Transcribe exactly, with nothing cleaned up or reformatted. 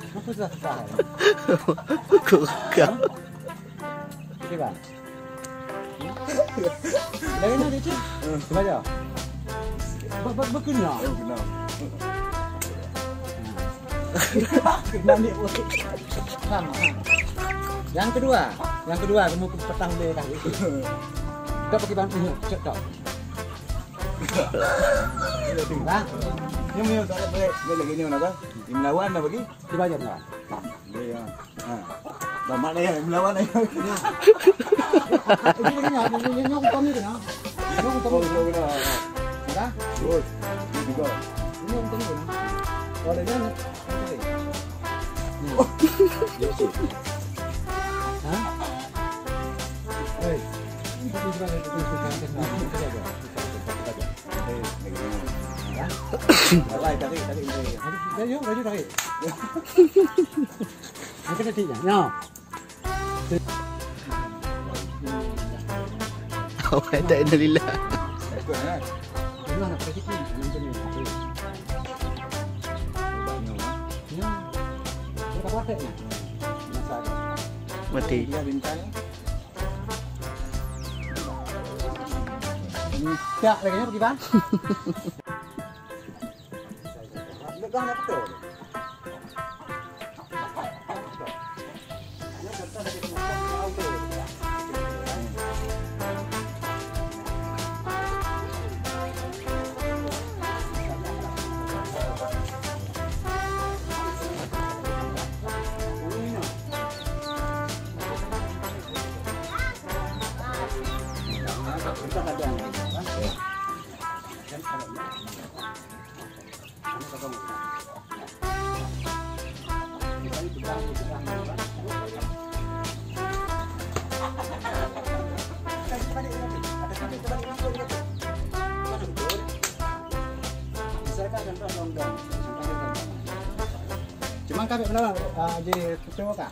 Apa susah-susah? Kurang. Okey, bang. Lain ada, cik. Baca. Ba-, ba-, berkenal. Oh, kenal. Kenal ni, weh. Faham, faham. Yang kedua, yang kedua, kamu petang boleh dah. Kau pakai bantu, cek tau. Bang, ni, ni, tak ada boleh. Ni lagi ni, mana, bang? Ni melawan dah bagi? Cuba aja melawan. Dia, ya. Ha. Dah mak dah, ya, melawan dah, ya. Ini lagi ni, ni, ni, ni, ni, ni, ni, ni. Oh, ni, ni, ni. Dah? Good. Ini juga. Ini yang tadi, ya. Oh, ada yang. Hah? Hei. Ini juga ada, ada, ada. Hei, lagi ni. Hah? Tarik, tarik, tarik, tarik. Tarik, yuk, laju tarik. Angkat titiknya. Ya. Awai, tak ada lila. Ikut, eh. Ini nak pergi sini, macam ni. Ya. Berapa watt ni? Mati. Dia bintang. Ni tak lagi, pergi, bang. Pegang dah betul. Cuman kami menolong, ah, di ketua kah?